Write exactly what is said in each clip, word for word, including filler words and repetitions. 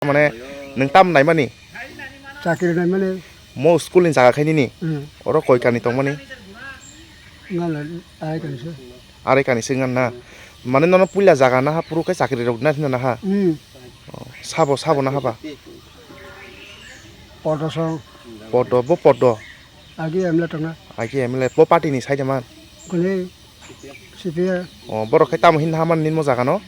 Mane nwng tam naimani? Chakri naimani. Mo school ni jaga khe nini? Hmm. Oro koi kani tongmani? Ngala arai kani se. Arai kani se ngan na. Mane nono puila jaga naha puru khe chakri rok na thina naha? Hmm. Oh, sabo, sabo naha ba? Podo song. Podo, bo podo. Agi M L A tongna. Agi M L A, bo party ni side man? Kuni C P I. Oh, borok khe tamo hin naha man nini mo jaga no?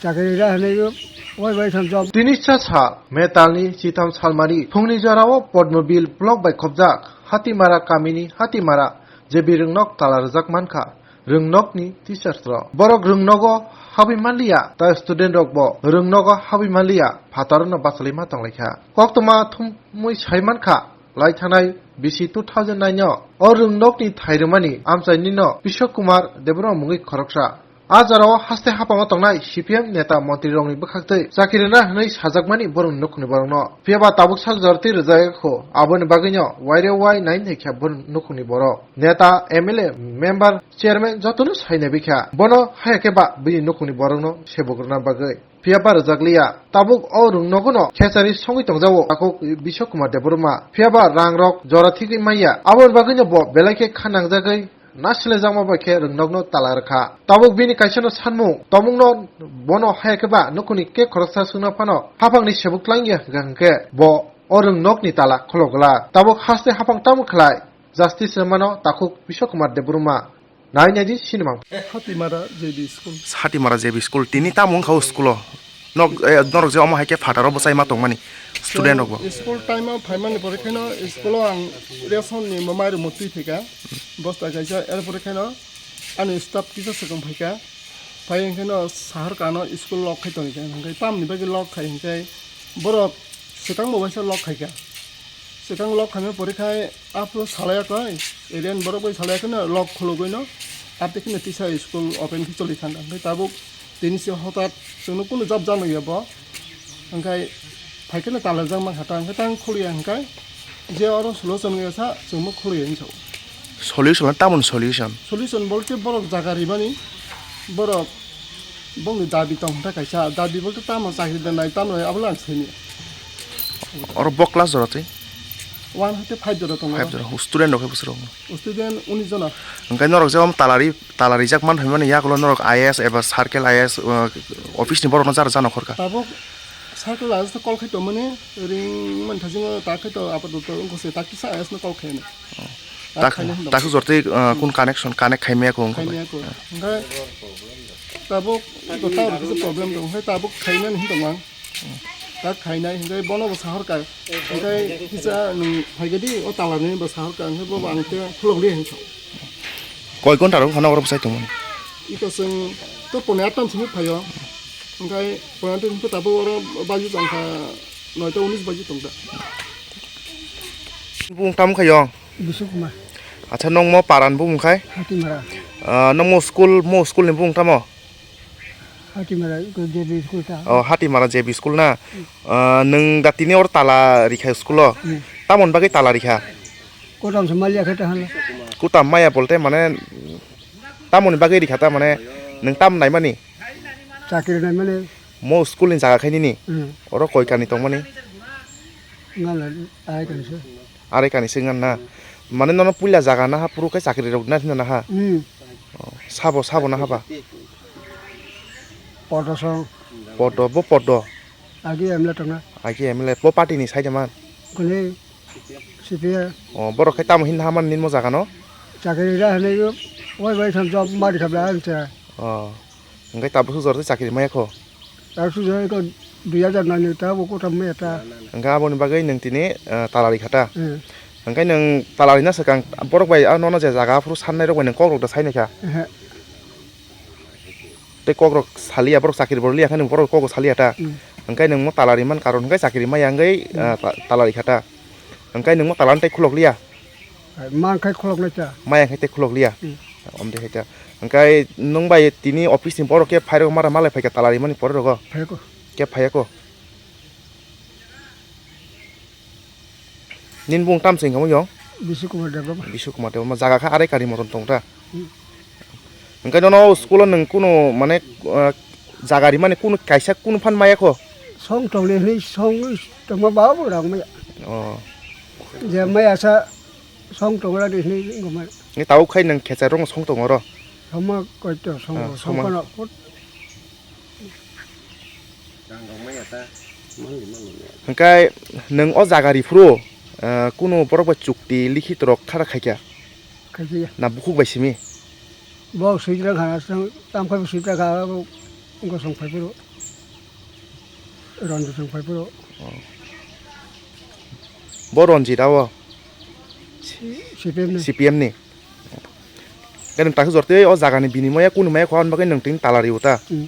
Chakri ra hwnwi wai wai thang job. Tini cha sa metalni chitam salmari phungni jorao Podmobil block bai khobjak Hatimara kamini Hatimara J B Rwngnok tala rwjak mankha Rwngnokni teachers rok. Borok Rwngnogo habwi manliya, ta student rokbo Rwngnogo habwi manliya, phatarno bachalwi ma tonglaikha. Koktwma thumwi sai mankha, lai thanai bisi two thousand nine o o Rwngnokni thai rwmani amchainino Bishok Kumar Debbarma mungwi khoroksa. A jorao haste haphango tongnai C P M neta montrirokni bwkhaktwi chakiri rwna hwnwi sajakmani borokni nukhungni borokno. Phiyaba tabuk sal jora twi rwjak kho, aboni bagwino wairewai nai naikha borokni nukhungni borok. Neta, M L A, member, chairman jotono sai naibikha. Bono haya khe ba bini nukhungni borokno sebuk rwna bagwi. Phiyaba rwjakliya. Tabuk o Rwngnogono khesari songwi tongjago takhuk Bishok Kumar Debbarma. Phiyaba rangrok jora thigwi manya. Aboni bagwino bo belai khe kha nangjagwi nasilaijakma bai khe Rwngnokno tala rwkha. Tabuk bini kaisano sanmung, tongmungno bono haya khe ba nukhungni khe khoroksa swngna phano haphangni sebuk tlang ya hwnkha hwnkhe bo o Rwngnokni tala khulok glak. Tabuk haste haphang tamo khlai justice rwmano takhuk Bishok Kumar Debbarma. Nai naidi sinimang. Hatimara J B school. Hatimara J B school. Tini tamo wngkha o school o. Nok, eh, norok je omo hai khe phataro bwchai ma tongmani student rok bo. School time o phaimani pore kheno school o ang ration ni mamai rok twi phaikha. Bosta kaisa, er pore kheno ani staff kisa swkang phaikha. Phai hwnkhe no sahar kano school lock khai tongkha. Hwnkhe tamni bagwi lock khai hwnkhe borok swkang bo waisa lock khaikha. Swkang lock khaimani pore khai aphuru salai koi, area ni borok bai salai khe no lock khulugwi no, ate kheno tisa school open khe choli thangkha. Hwnkhe tabuk tini se hotat chwngno kunu jab jab ya bo. Hwnkhe phai kheno talajak mankha ta, hwnkhe tang khuliya hwnkhe je oro solution wngya sa chwngmo khuliya hinwi sao. Solution, tamoni solution? Solution bolte borok jaga rimani, borok bongni dabi tong kha kaisa, dabi bolte tamo chakri da nai, tamo nai, abono ang sini. Oro bo class jora twi? One hwnkhe five jora tongo. Five jora. Student rok khe bwswk rok? Student unis jona. Hwnkhe norok je om talari, talarijak man phaimani yagulo norok I A S eba circle I A S, uh, office ni borok no jara jano khorkha? Tabuk circle I A S no call khai tongmani, ring man thajingo ta khai to apatot wngkha se ta kisa I A S no call khai ani. Oh. Ta Tak, khaina hin tak dong. Jor twi, uh, kun connection connect khai maya ko wngkha bai. Khai maya ko. Hwnkhe tabuk to tower kisa problem dong, hwnkhe tabuk khaina hin tong ang. Ta khainai hwnkhe bono bo sahorkha. Hwnkhe kisa nwng phaigadi o talarni bo sahorkha, hwnkhe bo ang te khulok liya hinwi sao. Koi ghonta rok phano oro bwsai tongmani? Iko chwng to pone atam simi phaio. Hwnkhe pone atam simi tabuk oro baji tongkha noita unis baji tongkha. Bung tam khayo? Bisuk Kumar. Acha nongmo paran bung khai? Hatimara. Ah, nongmo school, mo school ni bung tamo? Hatimara iko J B school ta. Oh, Hatimara J B school na. Ah, nwng da tini or tala rikha school o. Hmm. Tamoni bagwi tala rikha? Kotam se maliya khe ta hala. Kotam maya bolte mane tamoni bagwi rikha ta mane nwng tam naimani? Chakri naimani. Mo school ni jaga khe nini? Hmm. Oro koi kani tongmani? Ngala ai kani se. Are kani se ngan na. Mane nono puila jaga naha puru khe chakri rok na thina naha? Hmm. Oh, sabo, sabo naha ba? Podo song. Podo, bo podo. Agi M L A tongna. Agi M L A, bo party ni side man? Kuni C P I. Oh, borok khe tamo hin naha man nini mo jaga no? Chakri ra hwnwi wai wai thang job mari khabla ang cha. Oh. Hwnkhe tabuk sujor tei chakri maya kho? Tabuk sujor kho dui hajar nani ta bo kotham maya ta. Hwnkhe aboni bagwi nwng tini, eh, talari kha ta? Hmm. Hwnkhe nwng talari na swkang borok bai, ah, nono je jaga aphuru sannai rok bai nwng kok rok da sai nai kha? Ehe. Tei kok rok saliya, borok chakri bo liya khe nwng borok kok rok saliya ta? Hmm. Hwnkhe nwng mo talari man karon hwnkhe chakri maya wngwi, hmm, ah, ta-, talari kha ta? Hwnkhe nwng mo talan tei khulok liya? Hai, ma wngkhai khulok nai ta. Maya wngkhai tei khulok liya? Hmm. Om de hai ta. Hwnkhe nwng bai tini office ni borok khe phai rok mara malai phai kha talari mani pore rogo? Phai ko. Khe phai ko. Nini bung tam se wngkha mo yong? Bisu Kumar Debbarma. Bisu Kumar Debbarma. Jaga kha arai kari moton tong ta? Hmm. Hwnkhe nono school o nwng kunu mane, ah, jaga rimani kunu kaisa kunu phan maya kho? Song tongni hwnwi song tongma babu rang maya. Oh. Je maya sa song tongra di hwnwi wngma. Ni tau khai nang khecha rong song tongoro. Soma koito song, oh, song soma. Kono put. Hingkai nang o jaga ri phuru, eh, kunu borok bai chukti likhit rok khara khaikha. Khaikha. Na bukhuk bai simi. Bo swijra khana song, tam khai swijra khana bo. Wngkha song phai phuru, Ranjit song phai phuru. Oh. Bo Ranjit abo? C P M ni. C P M ni. Khe nwng takhe jor tei o jagani binimoya kunu maya kho, ani bagwi nwng tini tala rio ta? Hmm.